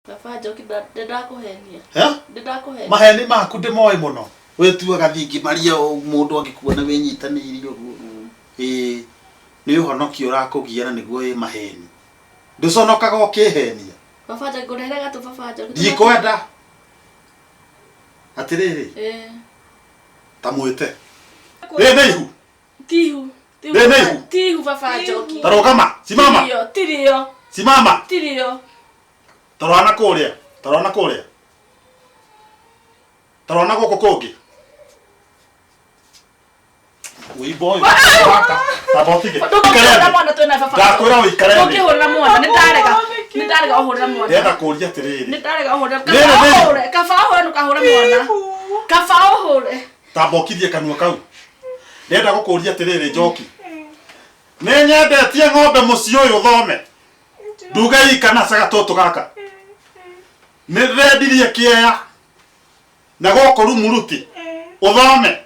Baba Njoki ndĩndakũhenia. Eh? Ndĩndakũhenia. Maheni maku ndĩmoĩ mũno. Wĩtuaga thingi maria mũndũ angĩkuona wĩnyitanĩirie ũguo. Ĩĩ nĩ ũhonokio ũrakũgia na nĩguo wĩ maheni. Ndũconokaga ũkĩhenia. Baba Njoki ngũrehere gatũ baba Njoki. Ndikwenda. Atĩrĩrĩ. Ĩĩ. Ta mwĩte. Rĩ nĩ ihu. Tihu. Tihu. Rĩ nĩ ihu. Tihu baba Njoki. Ta rũgama. Simama. Tirio, tirio, Simama. tirio. Tarora na kũrĩa. Tarora na kũrĩa. Tarora na gũkũ kũngĩ. Wĩimbo ũyũ waka. Tamba ũtige. Ikare Ndũngĩhũrĩra thĩ. mwana twĩna baba. Ndakwĩra ũikare thĩ. Ndũngĩhũrĩra mwana, nĩ ndarega. Nĩ ndarega ũhũrĩra mwana. Ndĩrenda kũũria atĩrĩrĩ. Nĩ ndarega ũhũrĩra. Rĩrĩ Kaba nĩ- ũhũre, kaba ũhũre ndũkahũre mwana. Kaba ũhũre. Tamba ũkirie kanua kau. Ndĩrenda gũkũũria atĩrĩrĩ Njoki. Nĩ nyendetie ng'ombe mũciĩ ũyũ thome. Nduge ika na caga tũtũ gaka. Nĩ ndĩrendirie kĩeya na gũkũ rumuruti ũthome.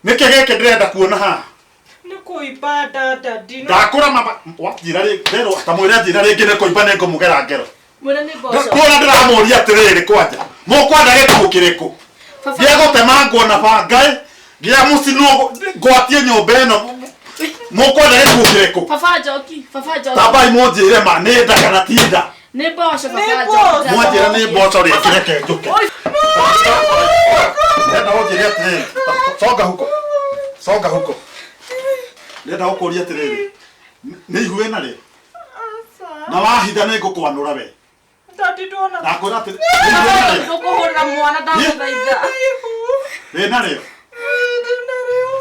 Nĩkĩ gĩkĩ ndĩrenda kuona haha? Nĩ kũimba nda dadi. Ndakũra mama wanjĩra rĩngĩ nderwo ta mwĩre anjĩra rĩngĩ nĩ kũimba nĩ ngũmũgera ngero. Mwĩre nĩ mboco. Kũrĩa ndĩramũria atĩrĩrĩ kwanja mũkwenda gĩkuũ kĩrĩkũ? Baba- Gĩa gũtemangwo na banga ĩ, gĩa mũcinwo ngwatie nyũmba ĩno mũkwenda gĩkuũ kĩrĩkũ? Baba Njoki, baba Njoki. Tambai mũnjĩre ma nĩ nda kana ti nda. Nĩ mboco baba Nĩ Njoki. mboco. Mwanjĩra nĩ mboco rĩngĩ reke njũke. Ndĩrenda ũnjĩre atĩrĩrĩ, songa huko. Songa huko. Ndĩrenda gũkũria atĩrĩrĩ, nĩ ihu wĩna rĩ? Aca. Na wahitha nĩ ngũkwanũra we. Dadi ndona. Ndakwĩra atĩrĩ, nĩ ihu wĩna rĩ? Ndũkũhũrĩra mwana ndagũthaitha. Ihu. Wĩna rĩo? Ndinarĩo.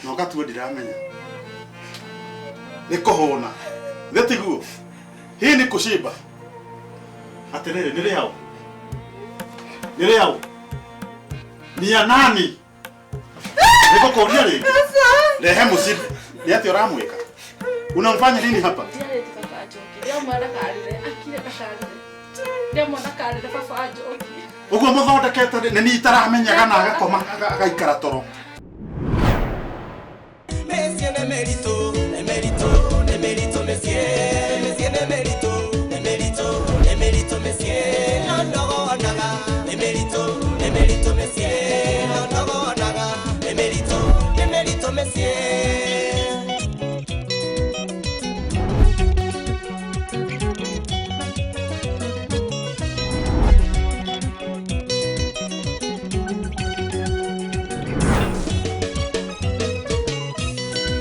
Na ũgatua ndiramenya. Nĩ kũhũna. Nĩ tiguo? Hii ni kushiba. Atĩrĩrĩ, nĩ rĩaũ? Nĩ rĩaũ? Ni ya nani? Nĩngũkũria rĩngĩ. Rehe mũcibi. Nĩ atĩa ũramwĩka? Unamfanya nini hapa? Ndiarĩte baba Njoki. Ndĩramwĩra ndakarĩre, akire ndakarĩre. Ndĩramwĩra ndakarĩre baba Njoki. Ũguo mũthondekete nĩ niĩ itaramenyaga na agakoma agaikara toro. Mĩciĩ nĩ mĩritũ, nĩ mĩritũ, nĩ mĩritũ mĩciĩ. Mĩciĩ nĩ mĩritũ, nĩ mĩritũ, nĩ mĩritũ mĩciĩ. No ndogonaga, nĩ mĩritũ, nĩ mĩritũ mĩciĩ. No ndogonaga, nĩ mĩritũ, nĩ mĩritũ mĩciĩ.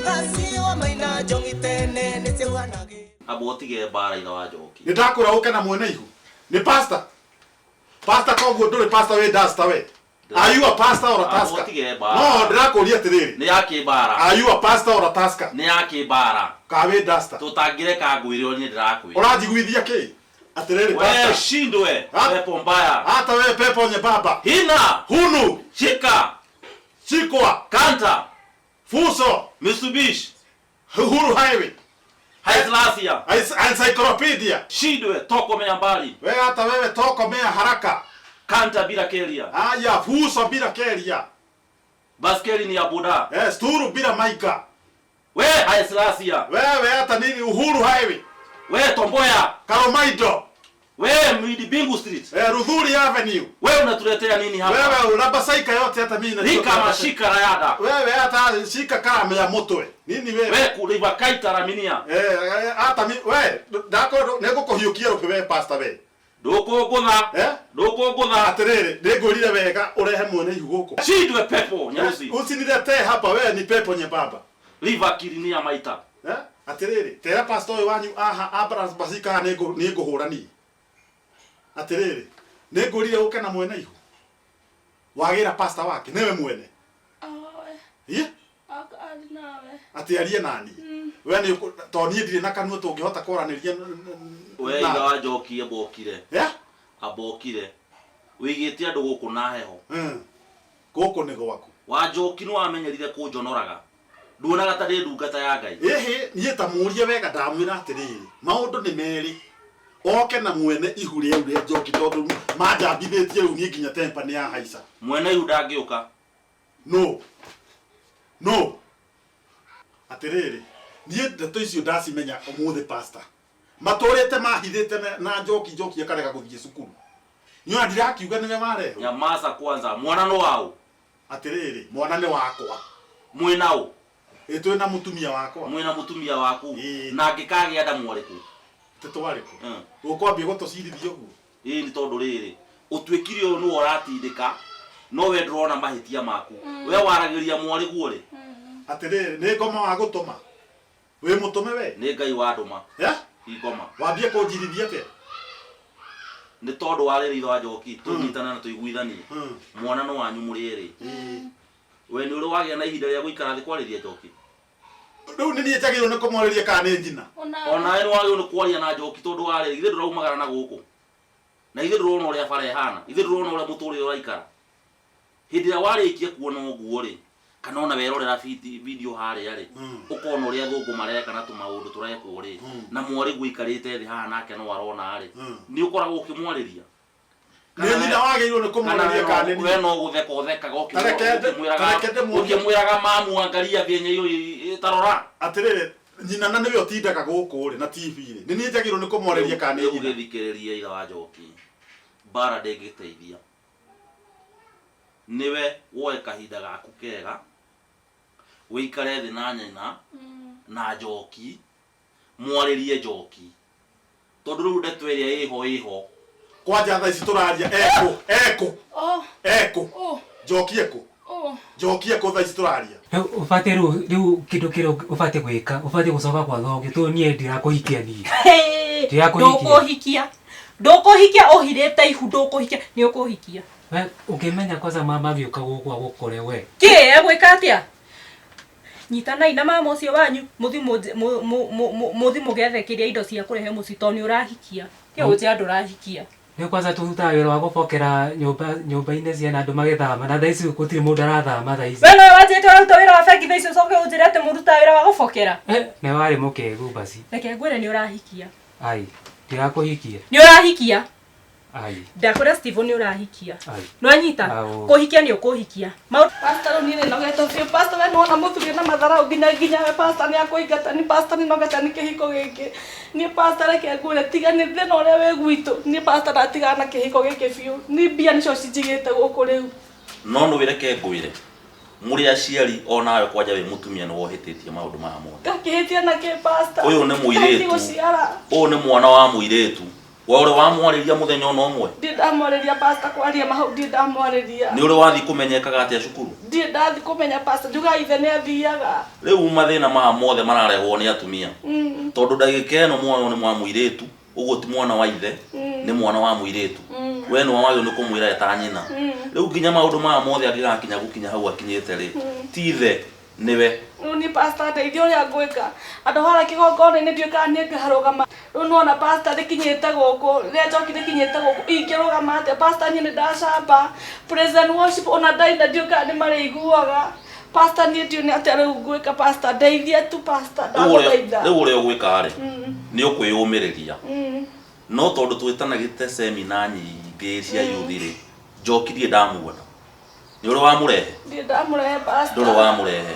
Gaciwa maina njongi tene nĩ ciauhanagĩ. Amba ũtige mbara ithe wa Njoki. Nĩ ndakũra ũke na mwene ihu. Nĩ pastor. Pastor koguo ndũrĩ pastor wĩ duster we. Are you a pastor or a Amba tasker? ũtige mbara. No, ndĩrakũria atĩrĩrĩ. Nĩ ya kĩmbara. Are you a pastor or a tasker? Nĩ ya kĩmbara. Ka wĩ duster? Tũtangĩreka ngwĩre ũrĩa niĩ ndĩrakwĩra. Ũranjiguithia kĩ? Atĩrĩrĩ We pastor. shindwe. Ha? Pepo mbaya. Hata wewe pepo nyembamba. Hina. Hunu, Shika. shikwa, Kanta. fuso, Mitsubishi. Uhuru Highway, Haislasia. Encyclopedia. Shindwe tokomea mbali. Wewe hata wewe tokomea haraka. Kanta bila keria. Haya, fuso bila keria. Baskeli ni ya boda. Eh, sturu bila maika. We Haislasia. Wewe hata nini Uhuru Highway, We Tomboya. Karomaido, We Mwidi Bingu Street. eh, Ruthuri Avenue. We unatuletea nini hapa? Wewe unabasaika yote hata mimi najua. Rika mashika rayada. Wewe hata shika karamu ya mutwe. Nini wewe? We kuliva kaita raminia. Eh, eh, hata mi we ndako nĩngũkũhiũkia rũkĩ we pastor we. Ndũkũngũtha. Eh? Ndũkũngũtha. Atĩrĩrĩ, nĩngwĩrire wega ũrehe mwene ihu gũkũ. Shindwe pepo nyeusi. Usiniletee hapa wewe ni pepo nyembamba. Liva kirinia maita. Eh? Atĩrĩrĩ, tera pastor ũyũ wanyu aha Abraham Basika haha nĩngũ nĩngũhũra niĩ. Atĩrĩrĩ, nĩngwĩrire ũke na mwene ihu. Wagĩra pastor wake, nĩwe mwene. Oe, Ĩ? akarĩ nawe. Atĩ arie nani. We nĩ ũkũ- to niĩ ndirĩ na kanua tũngĩhota kwaranĩria We ithe wa Njoki ambokire. Eh? Ambokire. Wĩigĩte andũ gũkũ na heho. Gũkũ nĩ gwaku. Wa Njoki nĩ wamenyerire kũnjonoraga. Nduonaga ta ndĩ ndungata ya Ngai. Ĩhĩ, niĩ ta mũrie wega ndamwĩra atĩrĩrĩ, maũndũ nĩ merĩ. Oke na mwene ihu rĩau rĩa Njoki tondũ manjambithĩtie rĩu niĩ nginya temper nĩ yahaica. Mwene ihu ndangĩũka. No. No. Atĩrĩrĩ, niĩ ndeto icio ndacimenya ũmũthĩ pastor. Matũrĩte mahithĩte na njoki njoki akarega gũthiĩ cukuru. Niĩ ona ndirakiuga nĩwe warehwo. Nyamaza kwanza mwana no wao. Atĩrĩrĩ, mwana nĩ wakwa. Mwĩna ũ? Ĩ twĩna mũtumia wakwa. Mwĩna mũtumia waku. Ĩĩ. Na angĩkagĩa nda mwarĩkũ? Tĩtwarĩkũ. Ũkwambia gũtũcirithia ũguo. Ĩĩ nĩ tondũ rĩrĩ ũtuĩkire ũyũ nĩwe ũratindĩka no we ndũrona mahĩtia maku. We waragĩria mwarĩguo rĩ? Atĩrĩrĩ, nĩ ngoma wa gũtũma. Wĩ mũtũme we? Nĩ Ngai wandũma. Eh? Ingoma. Wambie kũnjirithia atĩa? Nĩ tondũ wa rĩrĩ ithe wa Njoki tũnyitane na tũiguithanie. Mwana nĩ wanyu mũrĩ erĩ. We nĩ ũrĩ wagĩa na ihinda rĩa gũikara thĩ kwarĩria Njoki? Rĩu nĩ niĩ njagĩrĩirwo nĩ kũmwarĩria kana nĩ nyina? Onawe nĩ wagĩrĩirwo nĩ kwaria na Njoki tondũ wa rĩrĩ ithe ndũraumagara na gũkũ. Na ithe ndũrona ũrĩa bara ĩhana. Ithe ndũrona ũrĩa mũtũrĩre ũraikara. Hĩndĩ ĩrĩa warĩkia kuona ũguo rĩ, kana ona werorera video harĩa rĩ, ũkona ũrĩa athũngũ mareka na tũmaũndũ tũrekwo rĩ, na mwarĩguo aikarĩte thĩ haha nake no arona rĩ, nĩ ũkoragwo ũkĩmwarĩria? Nĩ nyina wagĩrĩirwo nĩ kũmwarĩria kana nĩ niĩ? We no gũtheka ũthekaga Ta reke ndĩmuonie. ũkĩmwĩraga mamu angaria thĩ ĩyo tarora. Atĩrĩrĩ, nyina na nĩwe ũtindaga gũkũ rĩ na TV rĩ, nĩ niĩ njagĩrĩirwo nĩ kũmwarĩria kana nĩ Rĩu nyina? gĩthikĩrĩrie ithe wa Njoki, mbara ndĩngĩteithia. Nĩwe woe kahinda gaku kega, wĩikare thĩ na nyina na Njoki, mwarĩrie Njoki. Tondũ rĩu ndeto ĩrĩa ĩho ĩho. Kwanja thaa ici tũraria ekũ, ekũ, Oh. ekũ. Oh. Njoki ekũ. Oh. Njoki ekũ thaa ici tũraria. Rĩu ũbatiĩ rĩu rĩu kĩndũ kĩrĩa ũbatiĩ gwĩka, ũbatiĩ gũcoka kwa thogio tondũ niĩ ndirakũhikia niĩ. Ndirakũhikia. Ndũkũhikia. Ndũkũhikia ũhirĩte ihu ndũkũhikia. Nĩ ũkũhikia. We ũngĩmenya kwanza mama agĩũka gũkũ agũkore we. Kĩ egwĩka atĩa? Nyitanai na mama ũcio wanyu mũthi mũthi mũgethe kĩrĩa indo cia kũrehe mũciĩ tondũ nĩ ũrahikia. Tiga gũnjĩra ndũrahikia. Nĩ kwanza tũrutaga wĩra wa gũbokera nyũmba nyũmba-inĩ ciana andũ magĩthama na thaa ici gũtirĩ mũndũ arathama thaa ici. We nowe wanjĩrĩte ũraruta wĩra wa bengi thaa ici ũcoke ũnjĩre atĩ mũrutaga wĩra wa gũbokera. Nĩ warĩ mũkĩgu basi. Reke ngwĩre nĩ ũrahikia. Ai, ndirakũhikia. Nĩ ũrahikia. Ai, Ndakwĩra Steve nĩ ũrahikia. ai. Nĩwanyita? Au. Kũhikia nĩ ũkũhikia. Pastor rĩu niĩ nĩnogete biũ. Pastor we nĩwona mũthuri na matharau nginya nginya we pastor nĩakũingata ni pastor nĩnogete nĩ kĩhiko gĩkĩ. Niĩ pastor reke ngwĩre tiga nĩ thĩna ũrĩa wĩ gwitũ. Niĩ pastor ndatigana na kĩhiko gĩkĩ biũ. Niĩ mbia nĩcio cinjigĩte gũkũ rĩu. No nĩ wĩreke ngwĩre mũrĩ aciari onawe kwanja wĩ mũtumia nĩ wohĩtĩtie maũndũ maya mothe. Ngakĩhĩtia nakĩ pastor? Ũyũ nĩ mũirĩtu. Gũciara. Ũyũ nĩ mwana wa mũirĩtu. We ũrĩ wamwarĩria mũthenya ona ũmwe? Ndirĩ ndamwarĩria pastor kwaria ma hau ndirĩ ndamwarĩria. Nĩ ũrĩ wathiĩ kũmenyekaga atĩa cukuru? Ndirĩ ndathiĩ kũmenya pastor njugaga ithe nĩ athiaga. Rĩu mathĩna maya mothe mararehwo nĩ atumia. Tondũ ndagĩka ĩno mwana ũyũ nĩ mwa mũirĩtu, ũguo ti mwana wa ithe, nĩ mwana wa mũirĩtu. We nĩwe wagĩrĩirwo nĩ kũmwĩra eta nyina. Rĩu nginya maũndũ maya mothe angĩgakinya gũkinya hau akinyĩte rĩ, ti ithe nĩwe. Rĩu niĩ pastor ndeithia ũrĩa ngwĩka. Andũ harĩa kĩgongona-inĩ ndiũĩ kana nĩ ngarũgama. Rĩu nĩwona pastor rĩkinyĩte gũkũ, rĩrĩa njoki rĩkinyĩte gũkũ, ingĩrũgama atĩa? Pastor niĩ nĩ ndacamba. Praise and worship ona ndaina ndiũĩ kana nĩ marĩiguaga. Pastor niĩ ndiũĩ nĩ atĩa rĩu ngwĩka pastor, ndeithia tu pastor, ndagũthaitha. Rĩu ũrĩa ũgwĩka rĩ, nĩ ũkwĩyũmĩrĩria. No tondũ twĩtanagĩte semina nyingĩ cia youth rĩ, Njoki ndirĩ ndamuona. Nĩ ũrĩ wamũrehe? Ndirĩ ndamũrehe pastor. Ndũrĩ wamũrehe.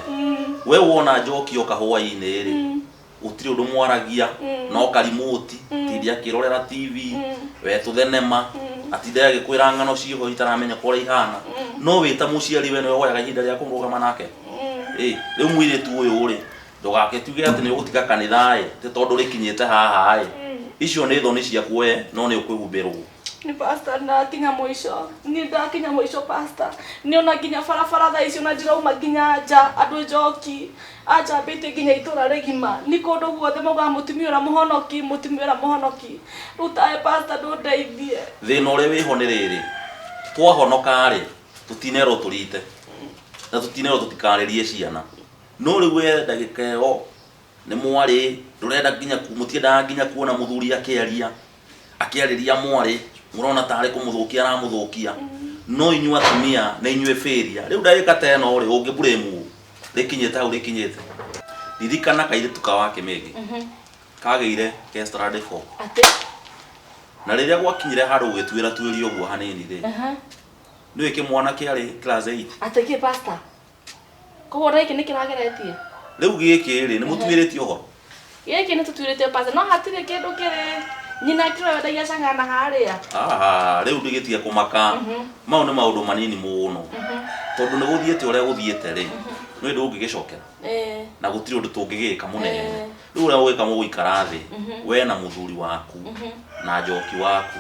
We wona Njoki oka hwaĩ-inĩ rĩ, gũtirĩ ũndũ mwaragia, no karimũti, tinde akĩrorera TV, we tũthenema, atinde agĩkwĩra ng'ano ciĩho itaramenya ũrĩa ihana. No wĩ ta mũciari we nĩwe woyaga ihinda rĩa kũrũgama nake. Ĩ, rĩu mũirĩtu ũyũ rĩ, ndũgagĩtuge atĩ nĩ ũgũtiga kanitha ĩ, atĩ tondũ rĩkinyĩte haha ĩ. Icio nĩ thoni ciaku we, no nĩ ũkwĩhumbĩrwo. Nĩ pastor ndakinya mũico. Niĩ ndakinya mũico pastor. Nĩ ona nginya barabara thaa ici ona ndirauma nginya nja andũ njoki anjambĩtie nginya itũra rĩgima. Nĩ kũndũ guothe maugaga mũtumia ũrĩa mũhonoki, mũtumia ũrĩa mũhonoki. Rĩu tawe pastor ndũndeithie. Thĩna ũrĩa wĩho nĩ rĩrĩ, twahonoka rĩ, tũtinerwo tũrite na tũtinerwo tũtikarĩrie ciana. No rĩu we ndagĩka ĩyo nĩ mwarĩ, ndũrenda nginya mũtiendaga nginya kuona mũthuri akĩaria, akĩarĩria mwarĩ, mũrona tarĩ kũmũthũkia aramũthũkia. No inyuĩ atumia nĩ inyuĩ failure. Rĩu ndagĩka ta ĩno rĩ, ũngĩ blame ũ? Rĩkinyĩte hau rĩkinyĩte. Ririkana kairĩtu ka wa Kĩmĩngĩ. Kagĩire ke strand 4. Atĩ? Na rĩrĩa gwakinyire handũ gũgĩtuĩra tuĩria ũguo hanini rĩ, nĩũĩ kĩmwana kĩarĩ class 8. Atĩ kĩ pastor? Koguo na gĩkĩ nĩ kĩrageretie? Rĩu gĩkĩ rĩ, nĩ mũtuĩrĩtie ũhoro? Gĩkĩ nĩ tũtuĩrĩte pastor no hatirĩ kĩndũ kĩrĩ nyina kĩrĩa wendagia cang'ana harĩa. Aha, rĩu ndĩgĩtige kũmaka. Mau nĩ maũndũ manini mũno. Tondũ nĩ gũthiĩte ũrĩa gũthiĩte rĩ, nĩ ũndũ ũngĩgĩcokera. Na gũtirĩ ũndũ tũngĩgĩka mũnene. Rĩu ũrĩa ũgwĩka mũgũikara thĩ, we na mũthuri waku na njoki waku.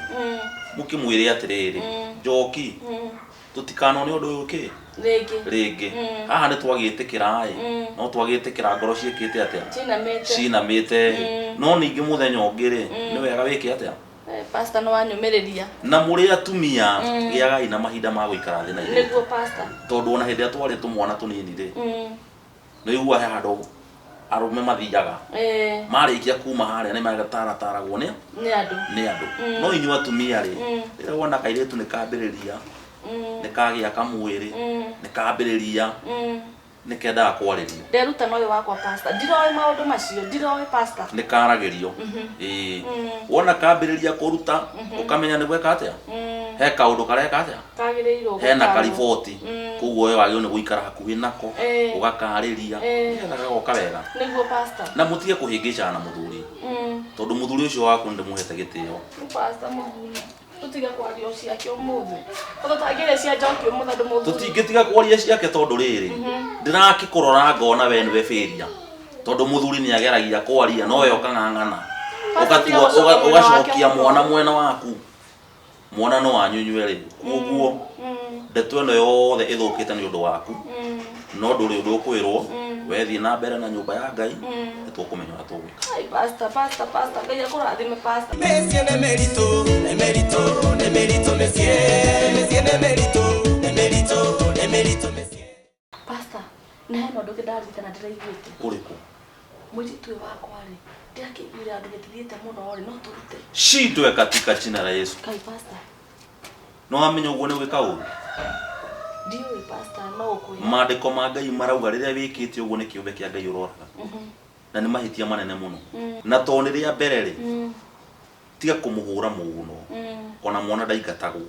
Mũkĩmwĩre atĩrĩrĩ, njoki, tũtikanone ũndũ ũyũ kĩ Rĩngĩ. rĩngĩ. Haha nĩ twagĩtĩkĩra ĩ, no twagĩtĩkĩra ngoro ciĩkĩte atĩa? Cinamĩte. Cinamĩte. No ningĩ mũthenya ũngĩ rĩ, nĩ wega wĩke atĩa? Pastor nĩ wanyũmĩrĩria. Na mũrĩ atumia, gĩagai na mahinda ma gũikara thĩ na ithuĩ. Nĩguo pastor. Tondũ ona hĩndĩ ĩrĩa twarĩ tũmwana tũnini rĩ, nĩ ũiguaga he handũ arũme mathiaga. Marĩkia kuma harĩa nĩ matarataragwo nĩ Nĩ andũ. Nĩ andũ. No inyuĩ atumia rĩ, rĩrĩa wona kairĩtu nĩ kambĩrĩria, nĩ kagĩa kamwĩrĩ, nĩ kambĩrĩria, nĩ kendaga kwarĩrio. Nderuta na ũyũ wakwa pastor. Ndiroĩ maũndũ macio, ndiroĩ pastor. Nĩ karagĩrio. Ĩĩ. Wona kambĩrĩria kũruta, ũkamenya nĩ gweka atĩa? He kaũndũ kareka atĩa? Kagĩrĩirwo Hena gũtarwo. Kariboti. Koguo we wagĩrĩirwo nĩ gũikara hakuhĩ nako, ũgakarĩria, nĩgetha gagoka wega. Nĩguo pastor. Na mũtige kũhĩngĩcana na mũthuri. Tondũ mũthuri ũcio waku nĩ ndĩmũhete gĩtĩo. Rĩu pastor mũthuri. Tũtige kwaria ciake ũmũthĩ. Tũtangĩria cia njoki ũmũthĩ andũ mũthuri. Tũtingĩtiga kwaria ciake tondũ rĩrĩ, ndĩrakĩkũrora ngona we nĩwe failure. Tondũ mũthuri nĩ ageragia kwaria no we ũkang'ang'ana. Pastor, tiga Ũgatua gũcoka mwena wake ũgacokia mũno. Mwana mwena waku. Mwana no wanyu inyuĩ rĩ. Koguo ndeto ĩno yothe ĩthũkĩte nĩ ũndũ waku. No ndũrĩ ũndũ ũkwĩrwo, we thiĩ na mbere na nyũmba ya Ngai, nĩ tũkũmenya ũrĩa tũgwĩka. Ai pastor, pastor, pastor, Ngai akũrathime pastor. Mĩciĩ nĩ mĩritũ, nĩ mĩritũ, nĩ mĩritũ mĩciĩ. Mĩciĩ nĩ mĩritũ, nĩ mĩritũ, nĩ mĩritũ mĩciĩ. Pastor, na hena ũndũ ũngĩ ndaririkana ndĩraiguĩte. Ũrĩkũ? Mũirĩtu ũyũ wakwa rĩ, ndĩrakĩiguire andũ gĩtithiĩte mũno rĩ, no tũrute. Shindwe katika jina la Yesu. Kai pastor, No wamenya ũguo nĩ gwĩka ũru. Ndiũĩ pastor, no ũkwĩra. Maandĩko ma Ngai marauga rĩrĩa wĩkĩte ũguo nĩ kĩũmbe kĩa Ngai ũroraga. Na nĩ mahĩtia manene mũno. Na to nĩ rĩa mbere rĩ, tiga kũmũhũra mũno. Ona mwana ndaingatagwo.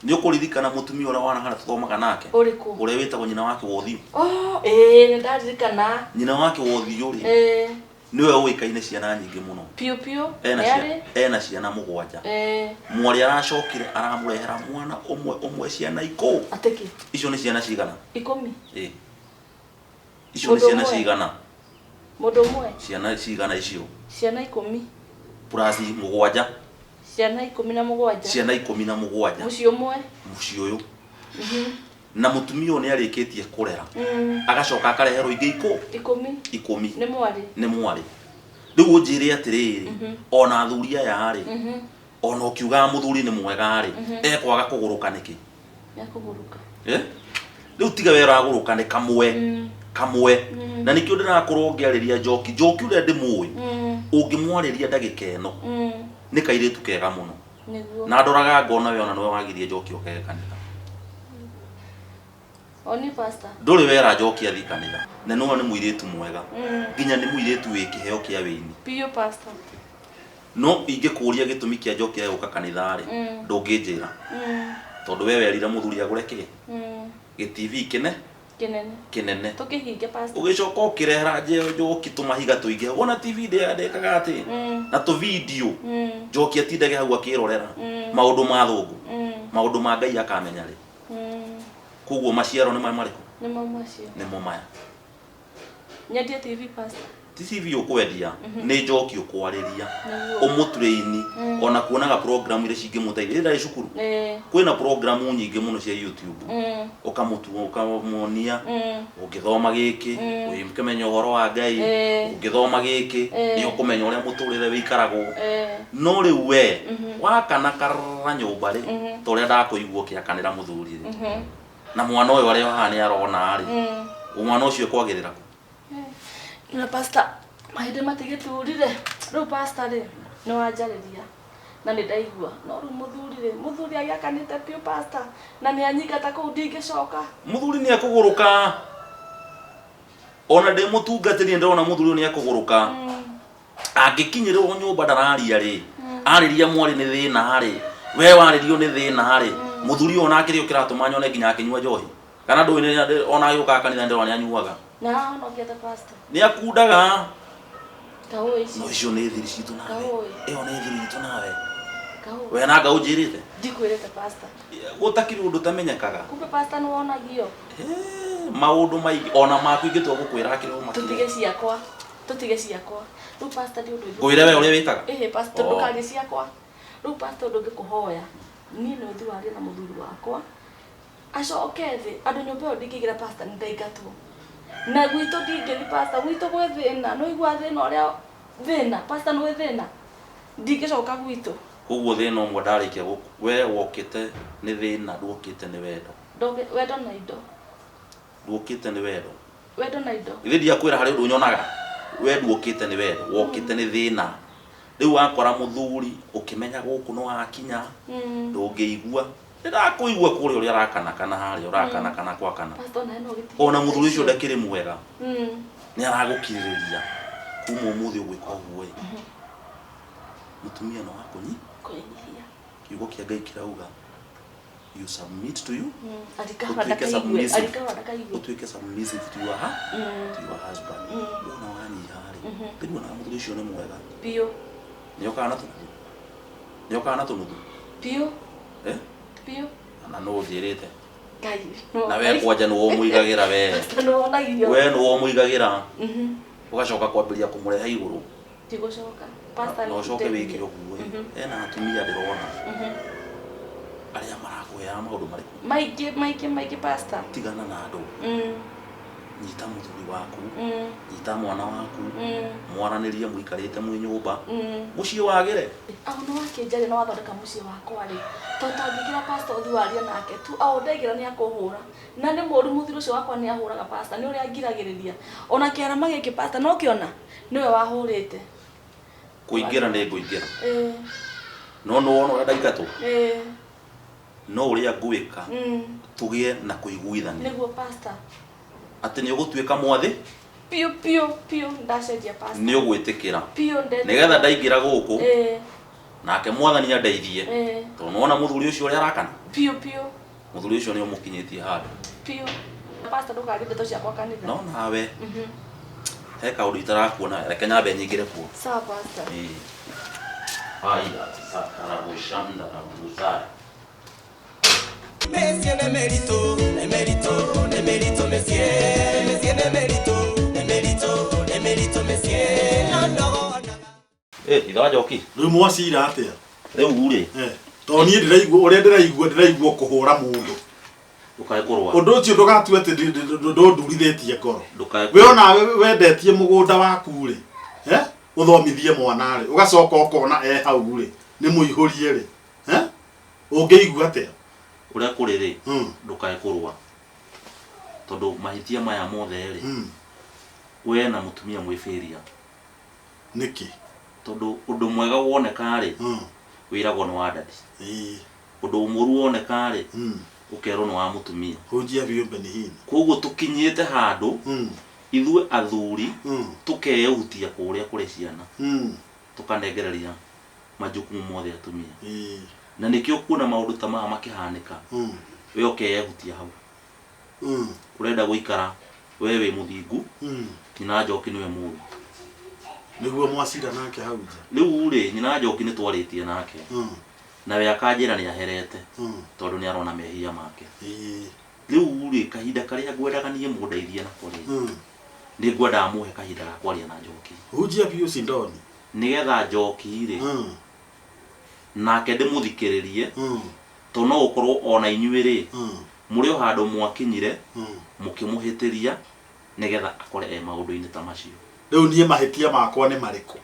Nĩ ũkũririkana mũtumia ũrĩa wanahana tũthomaga nake? Ũrĩkũ? Ũrĩa wĩtagwo nyina wake wa ũthiũ. Oh, ĩĩ nĩ ndaririkana. Nyina wake wa ũthiũ rĩ, nĩwe ũĩkaine ciana nyingĩ mũno. Piũ piũ. Ena Nĩ ciana, arĩ? Ena ciana mũgwanja. Mwarĩ aracokire aramũrehera mwana ũmwe ũmwe ciana ikũ. Atĩkĩ? Icio nĩ ciana cigana? 10. Ĩĩ. Icio nĩ Mũndũ ciana ũmwe? cigana? Mũndũ ũmwe? Ciana cigana icio? Ciana 10. Plus mũgwanja. Ciana 17. Ciana 17. Mũciĩ ũmwe? Mũciĩ ũyũ. Na mũtumia ũyũ nĩ arĩkĩtie kũrera. Agacoka akareherwo ingĩ ikũ? 10. 10. Nĩ mwarĩ? Nĩ mwarĩ. Rĩu ũnjĩre atĩrĩrĩ, ona athuri aya rĩ, ona ũkiugaga mũthuri nĩ mwega rĩ, ekwaga kũgũrũka nĩkĩ? Nĩ akũgũrũka. Rĩu tiga we ũragũrũka nĩ kamwe. Kamwe. Na nĩkĩo ndĩrakorwo ngĩarĩria Njoki. Njoki ũrĩa ndĩmũĩ, ũngĩmwarĩria ndagĩka ĩno, nĩ kairĩtu kega mũno. Nĩguo. Na ndoraga ngona we ona nĩwe wagirie Njoki oke kanitha. Oni pastor. Ndũrĩ wera Njoki athiĩ kanitha. Na nĩwona nĩ mũirĩtu mwega. Nginya nĩ mũirĩtu wĩ kĩheo kĩa wĩini. Piũ pastor. No ingĩkũria gĩtũmi kĩa Njoki gũka kanitha rĩ, ndũngĩnjĩra. Tondũ we werire mũthuri agũre kĩ? Gĩ TV kĩne? Kĩnene. Kĩnene. Tũkĩhinge pastor. Ũgĩcoka ũkĩrehera Njoki tũmahiga tũingĩ. Wona TV ndĩkaga atĩ? Na tũ video. Njoki atindage hau akĩrorera maũndũ ma thũngũ. Maũndũ ma Ngai akamenya rĩ. Koguo maciaro nĩ marĩkũ? Nĩmo macio. Nĩmo maya. Nyendie TV pastor. Ti TV ũkwendia, nĩ Njoki ũkwarĩria. Ũmũtraini ona kuonaga program iria cingĩmũteithia. Rĩrĩa ndarĩ cukuru. Kwĩna program nyingĩ mũno cia YouTube. Ũkamũtua, ũkamuonia, ũngĩthoma gĩkĩ, ũkĩmenya ũhoro wa Ngai, ũngĩthoma gĩkĩ, nĩ ũkũmenya ũrĩa mũtũrĩre wĩikaragwo. No rĩu we, wakana karara nyũmba rĩ, ta ũrĩa ndakũigua ũkĩakanĩra mũthuri rĩ. Na mwana ũyũ arĩ o haha nĩ arona rĩ, mwana ũcio ekwagĩrĩra kũ? Na pastor, mahinda matigĩturire. Rĩu pastor rĩ, nĩ wanjarĩria. Na nĩ ndaigua. No rĩu mũthuri rĩ, mũthuri agĩakanĩte piũ pastor, na nĩ anyingata kũu ndingĩcoka. Mũthuri nĩ ekũgũrũka. Ona ndĩ mũtungatĩri ndĩrona mũthuri ũyũ nĩ ekũgũrũka. Angĩkinyĩrĩrwo nyũmba ndararia rĩ, arĩria mwarĩ nĩ thĩna rĩ, we warĩrio nĩ thĩna rĩ, mũthuri ũyũ onake rĩ ũkĩratũma nyone nginya akĩnyua njohi. Kana ndũĩ nĩ ona agĩũkaga kanitha ndĩrona nĩ anyuaga. Na ahonokete pastor. Nĩ akundaga. Kaũĩ icio. No icio nĩ thiri citũ nawe. Kaũĩ. Ĩyo nĩ thiri itũ nawe. Kaũĩ. We nanga ũnjĩrĩte. Ndikwĩrĩte pastor. Gũtakĩrĩ ũndũ ũtamenyekaga. Kumbe pastor nĩ wonagio. Eh, maũndũ maingĩ ona maku ingĩtua gũkwĩra akĩrĩ o Tũtige makĩria. ciakwa. Tũtige ciakwa. Rĩu pastor nĩ ũndũ ingĩ- Ngwĩre we ũrĩa wĩkaga. Ĩhĩ pastor Oh. ndũkarie ciakwa. Rĩu pastor ũndũ ngĩkũhoya. Niĩ nĩ ũthiĩ warie na mũthuri wakwa. Acoke thĩ. Andũ nyũmba ĩyo ndingĩingĩra pastor nĩ ndaingatwo. Na gwitũ ndingĩthiĩ pastor gwitũ gwĩ thĩna. Nĩ ũigua thĩna ũrĩa thĩna. Pastor nĩ thĩna. Ndingĩcoka gwitũ. Koguo thĩna ũmwe ndarĩkia gũkũ. We wokĩte nĩ thĩna nduokĩte nĩ wendo. Ndoge wendo na indo. Nduokĩte nĩ wendo. Wendo na indo. Githĩ ndiakwĩra harĩ ũndũ nyonaga. We nduokĩte nĩ wendo, wokĩte nĩ thĩna. Rĩu wakora mũthuri ũkĩmenya gũkũ no wakinya ndũngĩigua. Ndĩrakũigua kũrĩa ũrĩa arakana kana harĩa ũrakana kana kwakana. Pastor nawe no ũgĩtige. Ona mũthuri ũcio ndakĩrĩ mwega. Nĩ aragũkirĩrĩria. Kuma ũmũthĩ ũgwĩka ũguo ĩ. Mũtumia no wakũnyi. Kwĩnyihia. Kiugo kĩa Ngai kĩrauga you submit to you Arikawa Ũtuĩke ndakaigue. submissive. Arikawa ndakaigue. ũtuĩke submissive to your, to your husband. Wona wanyiha rĩ, rĩu ona mũthuri ũcio nĩ mwega. Biũ. Nĩokaga na tũnuthu. Nĩokaga na tũnuthu. Biũ. Eh? Biũ. Na nũ ũnjĩrĩte. Ngai. Na we kwanja nĩwe ũmũigagĩra we. Pastor nĩ wonagio. We nĩwe ũmũigagĩra. Ũgacoka kwambĩrĩria kũmũrehe igũrũ. Ndigũcoka. Pastor Na nĩ ũcoke wĩke ũndeithie. ũguo ĩ. Hena atumia ndĩrona. Arĩa marakũheaga maũndũ marĩkũ. Maingĩ maingĩ maingĩ pastor. Tigana na andũ. Nyita mũthuri waku. Nyita mwana waku. Mwaranĩrie mũikarĩte mwĩ nyũmba. Mũciĩ wagĩre. Au nĩ wakĩnjaria na wathondeka mũciĩ wakwa rĩ. To tangĩkĩra pastor ũthiĩ warie nake tu au ndaingĩra nĩ akũhũra. Na nĩ mũru mũthuri ũcio wakwa nĩ ahũraga pastor nĩ ũrĩa angiragĩrĩria. Ona kĩarama gĩkĩ pastor no kĩona nĩwe wahũrĩte. Kũingĩra nĩ ngũingĩra. Ĩĩ. No nĩ wona ũrĩa ndaingatwo. Ĩĩ. No ũrĩa ngwĩka tũgĩe na kũiguithania. Nĩguo pastor. Atĩ nĩ ũgũtuĩka mwathĩ Piũ piũ piũ ndacenjia pastor. nĩ ũgwĩtĩkĩra. Piũ ndetĩkĩra. Nĩgetha ndaingĩra gũkũ Ĩĩ. nake mwathani andeithie. Ĩĩ. Tondũ nĩwona mũthuri ũcio ũrĩa arakana. Piũ piũ Mũthuri ũcio nĩ ũmũkinyĩtie handũ. piũ. Pastor ndũkarie ndeto ciakwa kanitha. No nawe he kaũndũ itarakuona reke nyambe nyingĩre kuo. Sawa pastor. Ĩĩ. Haya, sakarabushanda rabuzai. Mĩciĩ nĩ mĩritũ, nĩ mĩritũ, nĩ mĩritũ mĩciĩ. Mĩciĩ nĩ mĩritũ, nĩ mĩritũ, nĩ mĩritũ mĩciĩ. No ndogonaga. Eh, ithe wa Njoki. Rĩu mwacira atĩa? Rĩu rĩ, Eh, tondũ niĩ ndĩraigua ũrĩa ndĩraigua ndĩraigua kũhũra mũndũ. ndũkae kũrũa. Ũndũ ũcio ndũgatue atĩ ndũndurithĩtie ngoro. Ndũkae We onawe wendetie mũgũnda waku rĩ, eh? Ũthomithie mwana rĩ, ũgacoka ũkona e hau rĩ, nĩ mũihũrie rĩ. Eh? Ũngĩigua atĩa? Ũrĩa kũrĩ rĩ, ndũkae kũrũa. Tondũ mahĩtia maya mothe rĩ, we na mũtumia mwĩbĩria. Nĩkĩ? Tondũ ũndũ mwega woneka rĩ, wĩragwo nĩ wa ndadi. Ĩĩ. Ũndũ mũũru woneka rĩ, ũkerwo nĩ wa mũtumia. Hunjia viumbe ni hini. Koguo tũkinyĩte handũ ithuĩ athuri tũkehutia kũrĩa kũrĩ ciana tũkanengereria majukumu mothe atumia. Na nĩkĩo kuona maũndũ ta maya makĩhanĩka we ũkeyehutia hau. Ũrenda gũikara we wĩ mũthingu nyina Njoki nĩwe mũũru. Nĩguo mwacira nake hau nja. Rĩu rĩ nyina Njoki nĩ twarĩtie nake nawe akanjĩra nĩ aherete tondũ nĩ arona mehia make. Rĩu rĩ kahinda karĩa ngwendaga niĩ mũndeithie nako rĩ nĩ ngwendaga mũhe kahinda ga kwaria na Njoki. Hunjia biũ Sindoni. Nĩgetha Njoki rĩ nake ndĩmũthikĩrĩrie tondũ no gũkorwo ona inyuĩ rĩ mũrĩ o handũ mwakinyire mũkĩmũhĩtĩria nĩgetha akore e maũndũ-inĩ ta macio. Rĩu niĩ mahĩtia makwa nĩ marĩkũ?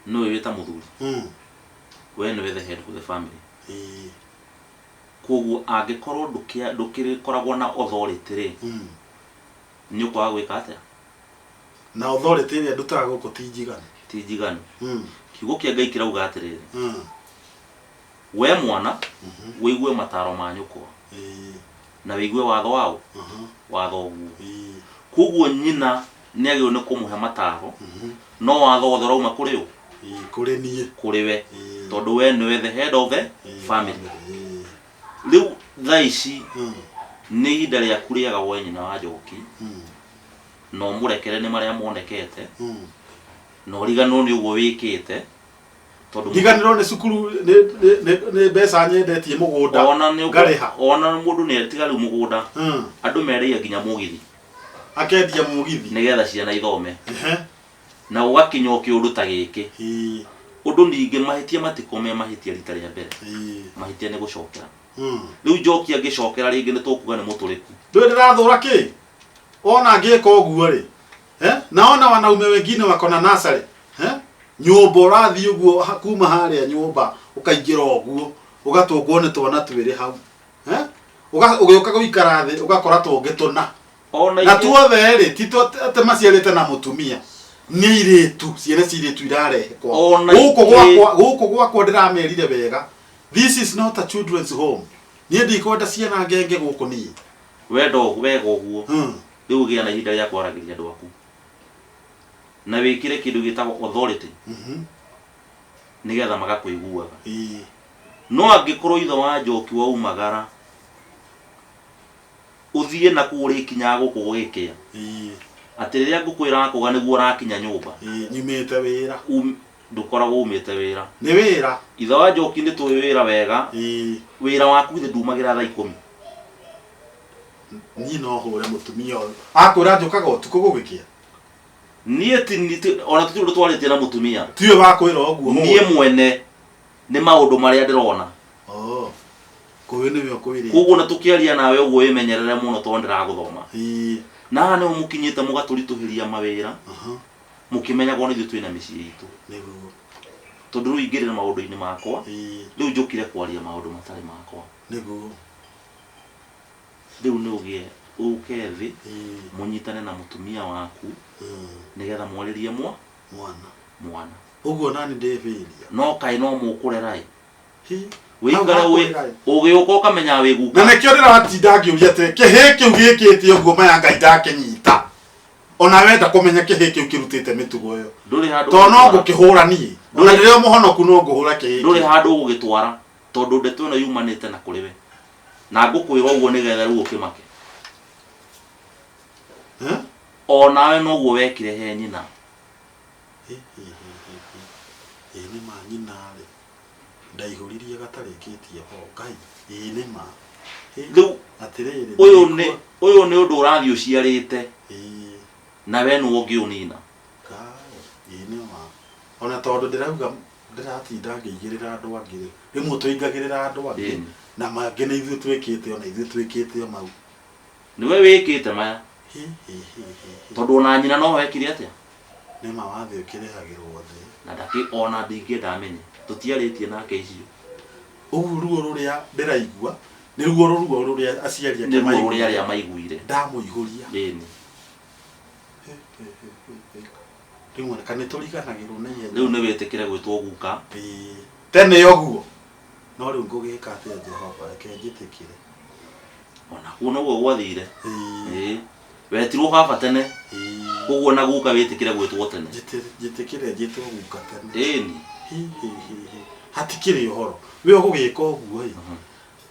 Nĩwe wĩ ta mũthuri. We nĩwe the head of the family. Koguo angĩkorwo ndũkĩkoragwo na authority rĩ nĩ ũkwaga gwĩka atĩa? Na authority ĩrĩa ndutaga gũkũ ti njiganu. Ti njiganu. Kiugo kĩa Ngai kĩrauga atĩrĩrĩ we mwana wĩigue mataro ma nyũkwa na wĩigue watho wao watho ũguo. Koguo nyina nĩ agĩrĩirwo nĩ kũmũhe mataro no watho wothe ũrauma kũrĩ ũ? Kũrĩ niĩ. Kũrĩ we tondũ we nĩwe the head of the family. Rĩu thaa ici nĩ ihinda rĩaku rĩega we nyina wa Njoki na ũmũrekere nĩ marĩa monekete Na ũriganĩrwo nĩ ũguo wĩkĩte tondũ Ndiganĩrwo nĩ cukuru nĩ mbeca nyendetie mũgũnda ona nĩ ngarĩha. Ona mũndũ nĩ tiga rĩu mũgũnda, andũ mereia nginya mũgithi. Akendia mũgithi. Nĩgetha ciana ithome. Na ũgakinya o kĩũndũ ta gĩkĩ. Ũndũ ningĩ mahĩtia matikoragwo me mahĩtia rita rĩa mbere. Mahĩtia nĩ gũcokera. Rĩu Njoki angĩcokera rĩngĩ nĩ tũkuga nĩ mũtũrĩku. Ndũĩ ndĩrathũra kĩ? Wona ngĩka ũguo rĩ, eh? Naona wanaume wengine wako na nasarĩ, eh? Nyũmba ũrathiĩ ũguo kuma harĩa nyũmba ũkaingĩra ũguo ũgatũngwo nĩ twana twĩrĩ hau, eh? Ũgĩũka gũikara thĩ ũgakora tũngĩ tũna. Ona Na ingĩ tuothe rĩ, ti atĩ maciarĩte na mũtumia, nĩ airĩtu, ciana cia airĩtu irarehe kwao. Ona Gũkũ ingĩ gwakwa, gũkũ gwakwa ndĩramerire wega, this is not a children's home. Niĩ ndikwenda ciana ngenge gũkũ niĩ. Wenda wega ũguo. Rĩu gĩa na ihinda rĩa kwaragĩria andũ aku na wĩkĩre kĩndũ gĩtagwo authority nĩgetha magakũiguaga. No angĩkorwo ithe wa Njoki waumagara ũthiĩ na kũu ũrĩkinyaga gũkũ gũgĩkĩa, atĩ rĩrĩa ngũkũ ĩrakũga nĩguo ũrakinya nyũmba. Nyumĩte wĩra. Ndũkoragwo umĩte wĩra. Nĩ wĩra. Ithe wa Njoki nĩ tũĩ wĩra wega. Wĩra waku githĩ ndumagĩra thaa ikũmi? Niĩ no hũre mũtumia ũyũ. Akwĩra njũkaga ũtukũ gũgĩkĩa. Niĩ ti ona tũtirĩ ũndũ twarĩtie na mũtumia. Tiwe wakwĩra ũguo. Niĩ mwene nĩ maũndũ marĩa ndĩrona. Oh. Kũyũ nĩwe ũkwĩrĩte. Koguo na tũkĩaria nawe ũguo wĩmenyerere mũno tondũ ndĩragũthoma. Na haha nĩho mũkinyĩte mũgatũritũhĩria mawĩra. Mũkĩmenyagwo nĩ ithuĩ twĩna mĩciĩ itũ. Nĩguo. Tondũ rĩu ingĩrĩra maũndũ-inĩ makwa, rĩu njũkire kwaria maũndũ matarĩ makwa. Nĩguo. Rĩu nĩ ũgĩe ũke thĩ mũnyitane na mũtumia waku nĩgetha mwarĩrie mwana. Mwana. Ũguo nani ndĩ failure. No kaĩ no mũkũrera ĩ. Hi. Wĩikare Hau wĩ hakũrera ĩ. ũgĩũka ũkamenya wĩ guka. Na nĩkĩo ndĩratinda ngĩũria atĩrĩ, kĩhĩĩ kĩu gĩkĩte ũguo maya Ngai ndakĩnyita. Ona wenda kũmenya kĩhĩĩ kĩu kĩrutĩte mĩtugo ĩyo. Ndũrĩ handũ Tondũ no ũgũgĩtwara. ngũkĩhũra niĩ. Ona Ndũrĩ ndĩrĩ o mũhonoku no ngũhũra kĩhĩĩ Ndũrĩ kĩu. handũ ũgũgĩtwara tondũ ndeto ĩno yumanĩte na kũrĩ we. Na ngũkwĩra ũguo nĩgetha rĩu ũkĩmake. Eh? O nawe noguo wekire he nyina. Ĩ, ĩ, ĩ, ĩ, ĩ. Ĩ nĩ ma nyina rĩ, ndaihũririe gatarĩkĩtie ho. Ngai, ĩ nĩ ma. Ĩ, Rĩu atĩrĩrĩ, ũyũ nĩ ndingĩkua. Ũyũ nĩ ũndũ ũrathiĩ ũciarĩte. Ĩ. Na we nĩwe ũngĩũnina. Ngai, ĩ nĩ ma. Ona tondũ ndĩrauga ndĩratinda ngĩigĩrĩra andũ angĩ rĩ, rĩmwe tũingagĩrĩra andũ angĩ na mangĩ nĩ ithuĩ twĩkĩte ona ithuĩ twĩkĩte o mau. Nĩwe wĩkĩte maya. Hi, hi, hi, hi, hi. Tondũ ona nyina no wekire atĩa? Nĩ ma wathe ũkĩrĩhagĩrwo thĩ. Na ndakĩ ona ndingĩenda amenye. Tũtiarĩtie nake icio. Ũguo ruo rũrĩa ndĩraigua nĩ ruo ruo rũrĩa aciari ake Nĩ ruo rũrĩa maiguire. arĩa maiguire. Ndamũihũria. Ĩni. Rĩmwe ka nĩ tũriganagĩrwo na ihenya. Rĩu nĩ wĩtĩkĩre gwĩtwo guka. Ĩĩ. Tene ũguo. No rĩu ngũgĩka atĩa Jehova, reke njĩtĩkĩre. Ona kuo noguo gwathire. Ĩĩ. Wetirwo baba tene. Koguo na guka wĩtĩkĩre gwĩtwo tene. Njĩtĩkĩre njĩtwo guka tene. Ĩni. Hi, hi, hi, hi. Hatikĩrĩ ũhoro. We ũgũgĩka ũguo ĩ.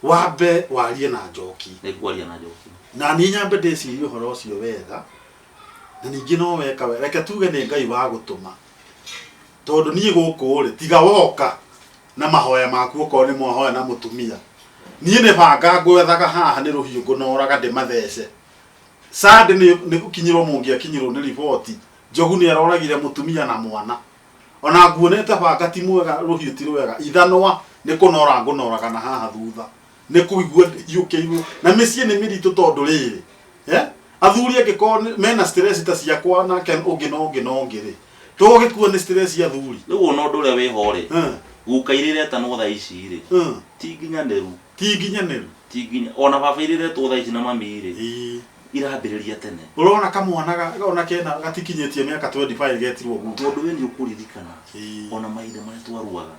Wambe warie na Njoki. Nĩ ngwaria na Njoki. Na niĩ nyambe ndĩcirie ũhoro ũcio wega. Na ningĩ no weka wega. Reke tuge nĩ Ngai wagũtũma. Tondũ niĩ gũkũ rĩ, tiga woka na mahoya maku okorwo nĩ mwahoya na mũtumia. Niĩ nĩ banga ngwethaga haha nĩ rũhiũ ngũnoraga ndĩmathece. Sande nĩ gũkinyĩrwo mũngĩakinyĩrwo nĩ riboti. Njogu nĩ aroragire mũtumia na mwana. Ona nguonete banga ti mwega, rũhiũ ti rwega. Ithanwa nĩ kũnora ngũnoraga na haha thutha. Nĩ kũigua hiũkĩirwo. Na mĩciĩ nĩ mĩritũ tondũ rĩrĩ. Athuri angĩkorwo mena stress ta ciakwa nake ũngĩ na ũngĩ na ũngĩ rĩ. Tũgũgĩkua nĩ stress ya athuri. Rĩu ona ũndũ ũrĩa wĩho rĩ, guka iria iretanwo thaa ici rĩ, ti nginyanĩru. Ti nginyanĩru. Ti nginya, ona baba iria iretwo thaa ici na mami rĩ, irambĩrĩria tene. Ũrona kamwana ona kena gatikinyĩtie mĩaka 25 getirwo guka. Tondũ we nĩ ũkũririkana, ona mahinda marĩa twaruaga,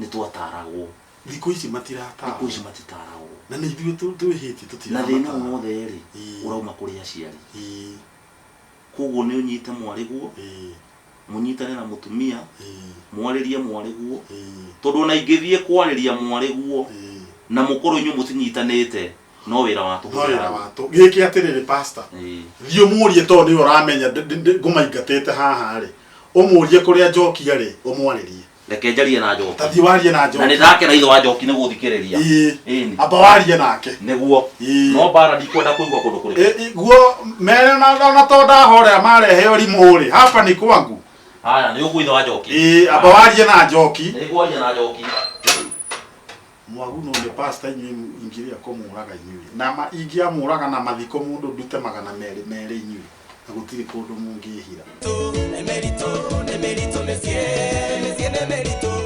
nĩ twataragwo. Thikũ ici matiratarwo. Thikũ ici matitaragwo. Na nĩ ithuĩ twĩhĩtie Na thĩna tũtiramatara. wothe rĩ, ũrauma kũrĩ aciari. Koguo nĩ ũnyite mwarĩguo, mũnyitane na mũtumia, mwarĩrie mwarĩguo, tondũ ona ingĩthiĩ kwarĩria mwarĩguo na mũkorwo inyuĩ mũtinyitanĩte, no wĩra wa tũhũ. No wĩra wa tũhũ. Gĩkĩ atĩrĩrĩ pastor, thiĩ ũmũrie tondũ nĩwe ũramenya ngũmaingatĩte haha rĩ. Ũmũrie kũrĩa Njoki arĩ, ũmwarĩrie. Reke njarie na Njoki. Ta thiĩ warie na Na Njoki. nĩ ndakena ithe wa Njoki nĩ gũthikĩrĩria. Ĩĩ. Ĩni. Amba warie nake. Nĩguo. Ĩĩ. No mbara ndikwenda kũigua kũndũ kũrĩkũ. Guo mere na ona to ndahorera marehe ũrimũ rĩ, hapa ni kwangu. Haya, nĩ ũguo ithe wa Njoki. Ĩĩ, amba warie na Njoki. Nĩ ngwaria na Njoki. Mwaguno nĩ pastor inyuĩ ingĩrĩa kũmũraga inyuĩ. Na ma ingĩamũraga na mathiko mũndũ ndute 200 merĩ inyuĩ. Na gũtirĩ kũndũ mũngĩhira. Nĩ mĩritũ, nĩ mĩritũ mĩciĩ, mĩciĩ nĩ mĩritũ.